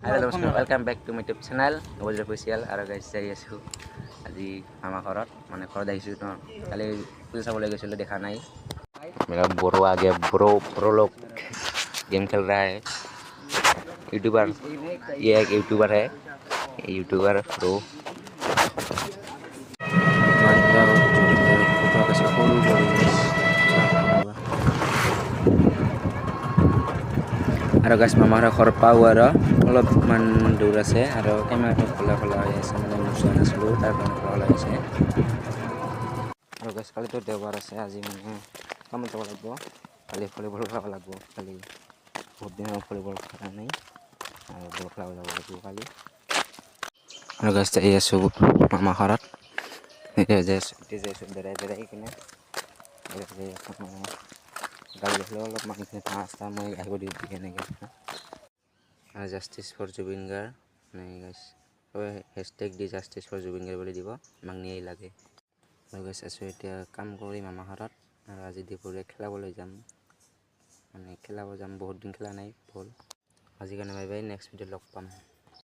Hello' নমস্কাৰ, welcome back to my YouTube channel Nabajit Official। আৰু গাইছ, যাই আছোঁ আজি মামা ঘৰত, মানে ঘৰত আহিছোঁ ন। কালি পূজা চাবলৈ গৈছিলোঁ, দেখা নাই। मेरा ब्रो आ गया। ब्रो, प्रो लोग गेम खेल रहा है। यूट्यूबर, ये एक यूट्यूबर है, यूट्यूबर प्रो। মাজত জুবিনদাৰ ফটো আছে, সৰু পৰিৱেশ। আৰু গাইছ, মামাৰ ঘৰ পাওঁ আৰু অলপমান দূৰ আছে। আৰু কেমেৰাটো খোলা খোলা হৈ আছে, মানে মই চোৱা নাছিলোঁ, তাৰ কাৰণে খোলা খোলা হৈছে। আৰু গাইছ, কালিতো দেওবাৰ আছে, আজি মানে কামত যাব লাগিব। কালি ভলীবল খেলাব লাগিব। কালি বহুত দিন হ'ল ভলীবল খেলা নাই আৰু বল খেলাব যাব লাগিব কালি। আৰু গাইছ, যাই আছোঁ মামা ঘৰত। এতিয়া যাই আছোঁ, এতিয়া যাই আছোঁ বেৰাই বেৰাই কিনে বেৰাই যাই আছোঁ। মানে গাড়ী হ'লেও অলপ মানুহখিনি ৰাস্তা মই আহিব দিওঁ কেনেকৈ। আৰু জাষ্টিছ ফৰ জুবিন গাৰ্গ মানে গাইছ, hashtag the justice for Zubeen Garg বুলি দিব, আমাক ন্যায় লাগে। আৰু গাইছ, আছোঁ এতিয়া কাম কৰি মামা ঘৰত। আৰু আজি দুপৰীয়া খেলাবলৈ যাম, মানে খেলাব যাম, বহুত দিন খেলা নাই বল। আজিৰ কাৰণে বাই বাই, নেক্সট ভিডিঅ'ত লগ পাম।